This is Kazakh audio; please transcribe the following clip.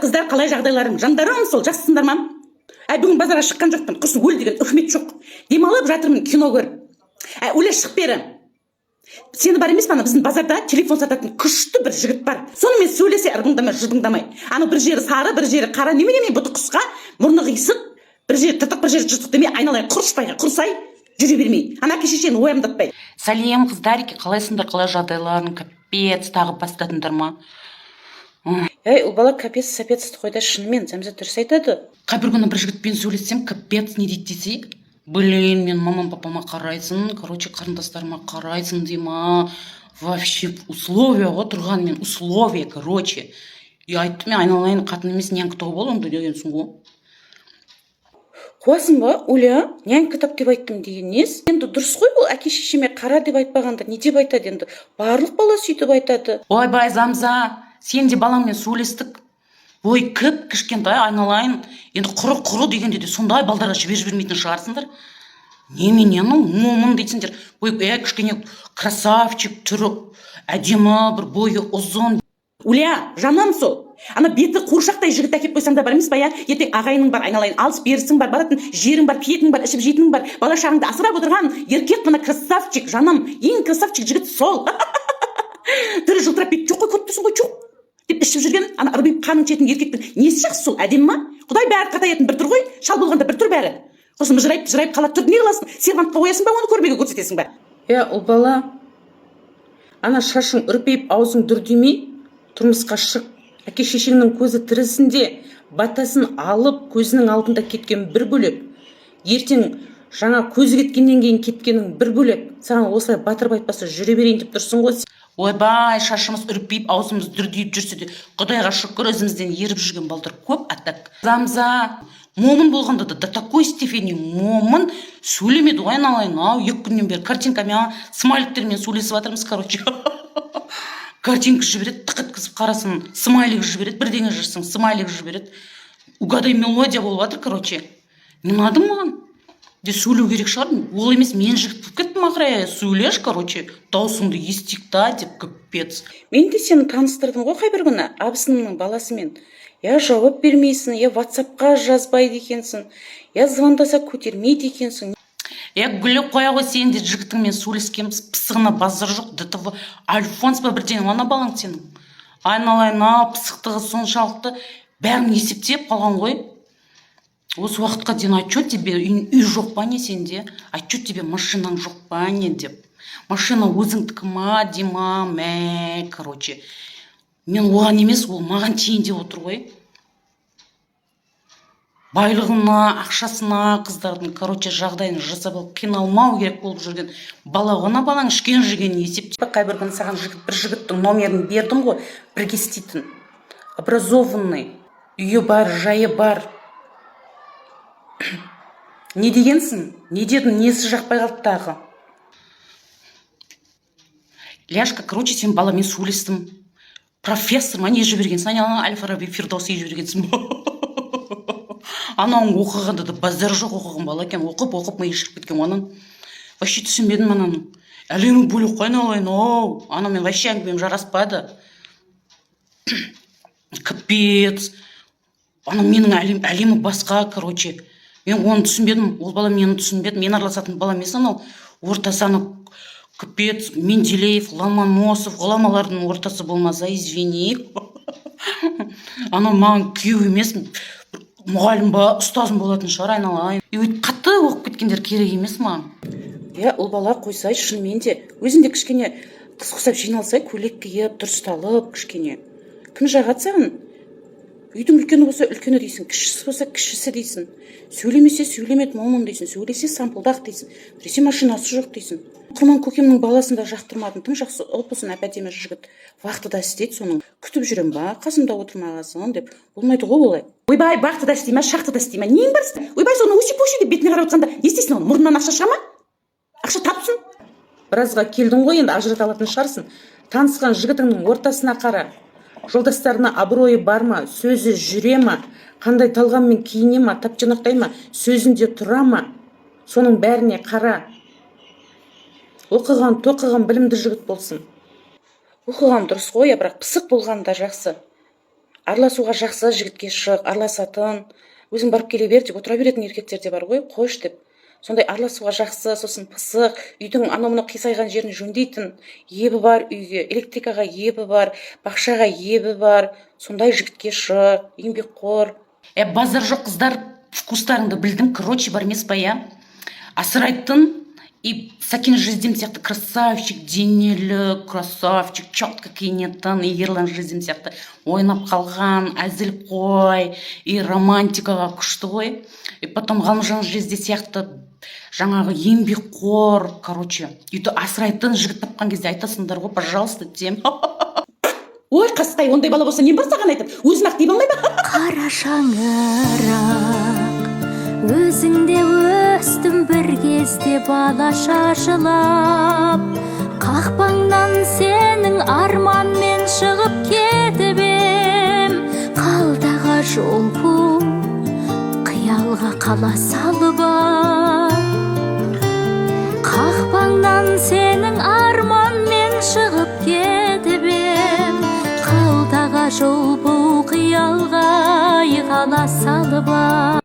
Қыздар, қалай жағдайларың, жандарым? Сол, жақсысыңдар ма? Әй, бүгін базарға шыққан жоқпын, құрсын, өл деген үкімет жоқ. Демалып жатырмын кино көріп. Әй, Оля, шық бері. Сені бар емес пе, ана біздің базарда телефон сататын күшті бір жігіт бар, сонымен сөйлесе, ырбыңдамай, жыбыңдамай. Анау бір жері сары, бір жері қара, немене, немене, бұты қысқа, мұрны қисық, бір жері тыртық, бір жері жыртық демей, айналайын, құрышпай, құрсай жүре бермей, ана әке шешені уайымдатпай. Сәлем, қыздарики, қалайсыңдар, қалай жағдайларың? Капец, тағы бастадыңдар ма? Ей, ұл бала, капец сапец қой да, шынымен Зәмзә дұрыс айтады. Қай бір күні бір жігітпен сөйлессем, капец, не дейді десе, блин, мен мамам, папама қарайсың, короче, қарындастарыма қарайсың дей ма. Вообще условия ғой тұрғанмен, условия, короче. И айттым: мен, айналайын, қатын емес, нянька тауып ал онда дегенсің ғой. Қуасың ба, Оля? Нянька тап деп айттым деген несі енді? Дұрыс қой ол, әке шешеме қара деп айтпағанда, не деп айтады енді? Барлық бала сөйтіп айтады. Ойбай, Замза, сен де балаңмен сөйлестік. Ой, кіп кішкентай, айналайын, енді құры құры дегенде де сондай балдарға жіберіп жібермейтін шығарсыңдар. Немене, ну, момын дейсіңдер. Ой, е, кішкене красавчик, түрі әдемі, бір бойы ұзын. Уля, жаным, сол ана беті қуыршақтай жігіт әкеліп қойсаң да бар емес па, иә? Ертең ағайының бар, айналайын, алыс берісің бар, баратын жерің бар, киетінің бар, ішіп жейтінің бар, бала шағаңды асырап отырған еркек. Мына красавчик, жаным, ең красавчик жігіт сол, түрі жылтырап, беті жоқ қой, көріп тұрсың ғой, жоқ деп ішіп жүрген, ана ырбиып қанын ішетін еркектің несі жақсы? Сол әдемі ма? Құдай, бәрі қатаятын бір түр ғой, шал болғанда бір түр бәрі. Сосын мыжырайып жырайып қалады түрді. Не қыласың, сервантқа қоясың ба оны, көрмеге көрсетесің ба? Иә, ұл бала, ана шашың үрпиіп, аузың дүрдимей тұрмысқа шық. Әке шешеңнің көзі тірісінде батасын алып, көзінің алдында кеткен бір бөлек, ертең жаңа көзі кеткеннен кейін кеткенің бір бөлек. Саған осылай батырып айтпаса, жүре берейін деп тұрсың ғой. Ойбай, шашымыз үрпиіп, аузымыз дүрдиіп жүрсе де, құдайға шүкір, ізімізден еріп жүрген балдар көп. А так Замза момын болғанда да до такой степени момын сөйлемеді ғой, айналайын ау. 2 күннен бері картинкамен, смайликтермен сөйлесіп жатырмыз. Короче, картинка жібереді, тық еткізіп қарасын, смайлик жібереді, бірдеңе жазсаң, смайлик жібереді. Угадай мелодия болып жатыр, короче. Не надо маған де, сөйлеу керек шығар. Ол емес, мен жігіт болып кеттім ақыры. Сөйлеш, короче, даусыңды естиік та деп, капец. Мен де сені таныстырдым ғой қай бір күні абысынымның баласымен. Я жауап бермейсің, я ватсапқа жазбайды екенсің, я звондаса, көтермейді екенсің. Е, Гүлі, қоя ғой, сен де жігітіңмен сөйлескенбіз, пысығына базар жоқ. До того альфонс па, бірдеңе ана балаң сенің, айналайын ау, пысықтығы соншалықты, бәрін есептеп қалған ғой осы уақытқа дейін. А че тебе үй жоқ па, не, сенде? А че тебе машинаң жоқ па, не деп? Машина өзіңдікі ма дей ма? Мә, короче, мен оған емес, ол маған тиейін деп отыр ғой. Байлығына, ақшасына, қыздардың, короче, жағдайын жасап алып, қиналмау керек болып жүрген бала ғой ана балаң, ішкен жегенін есептеп. Қай бір күні саған жігіт, бір жігіттің номерін бердім ғой, бірге істейтін, образованный, үйі бар, жайы бар. Не дегенсің, не дедің, несі жақпай қалды тағы? Ляшка, короче, сен баламен сөйлестім. Профессор ма, не жібергенсің, ана әл фараби Фирдауси жібергенсің ба? Анауың оқығанда да базар жоқ, оқыған бала екен, оқып оқып миы шіріп кеткен ғой ананың. Вообще түсінбедім, ананың әлемі бөлек қой, айналайын ау. Анамен вообще әңгімем жараспады, капец. Ана менің әлемі басқа, короче, мен оны түсінбедім, ол бала мені түсінбеді. Мен араласатын бала емес анау, ортасы ана, капец, Менделеев, Ломоносов, ғұламалардың ортасы болмаса, извини, анау маған күйеу емес, бір мұғалім ба, ұстазым болатын шығар, айналайын. И өйтіп қатты оқып кеткендер керек емес маған. Иә, ұл бала, қойсай, шынымен де өзің де кішкене қыз құсап жиналсай, көйлек киіп, дұрысталып кішкене. Кім жағады саған? Үйдің үлкені болса, үлкені дейсің, кішісі болса, кішісі дейсің. Сөйлемесе, сөйлемеді, момын дейсің, сөйлесе, сампылдақ дейсің, біресе машинасы жоқ дейсің. Құрман көкемнің баласын да жақтырмадым, тым жақсы, ұп ұзын, әп әдемі жігіт, вахтада істейді, соның күтіп жүрем ба, қасымда отырмағасын деп. Болмайды ғой олай. Ойбай, вахтада істей ма, шахтада істей ма, нең бар? Ойбай, соны өси поши деп бетіне қарап отқанда не істейсің? Оның мұрнынан ақша шыға ма? Ақша тапсын. Біразға келдің ғой енді, ажырата алатын шығарсың. Танысқан жігітіңнің ортасына қара, жолдастарына абыройы бар ма, сөзі жүре ма, қандай талғаммен киіне ма, тапжанақтай ма, сөзінде тұра ма, соның бәріне қара. Оқыған тоқыған білімді жігіт болсын. Оқыған дұрыс қой, иә, бірақ пысық болған да жақсы. Араласуға жақсы жігітке шық, араласатын, өзің барып келе бер деп отыра беретін еркектер де бар ғой, қойшы деп. Сондай араласуға жақсы, сосын пысық, үйдің анау мынау қисайған жерін жөндейтін, ебі бар үйге, электрикаға ебі бар, бақшаға ебі бар, сондай жігітке шық, еңбекқор. Е, базар жоқ, қыздар, вкустарыңды білдім. Короче, бар емес па, иә, асырайтын и Сәкен жездем сияқты красавчик, денелі красавчик, четко киінетін, и Ерлан жездем сияқты ойнап қалған әзілқой и романтикаға күшті ғой, и потом Ғалымжан жезде сияқты жаңағы еңбекқор, короче, үйді асырайтын жігіт тапқан кезде айтасыңдар ғой, пожалуйста, тем. Ой, қасқай, ондай бала болса, нем бар саған айтып, өзім ақ дей алмай ма? Қара шаңырақ, өзіңде өстім бір кезде балаша жылап. Қақпаңнан сенің арманмен шығып кетіп ем, қалтаға жол пұл, қиялға қала салып ап. Қақпаңнан сенің арманмен шығып кетіп ем, қалтаға жол пұл, қиялға қала салып ап.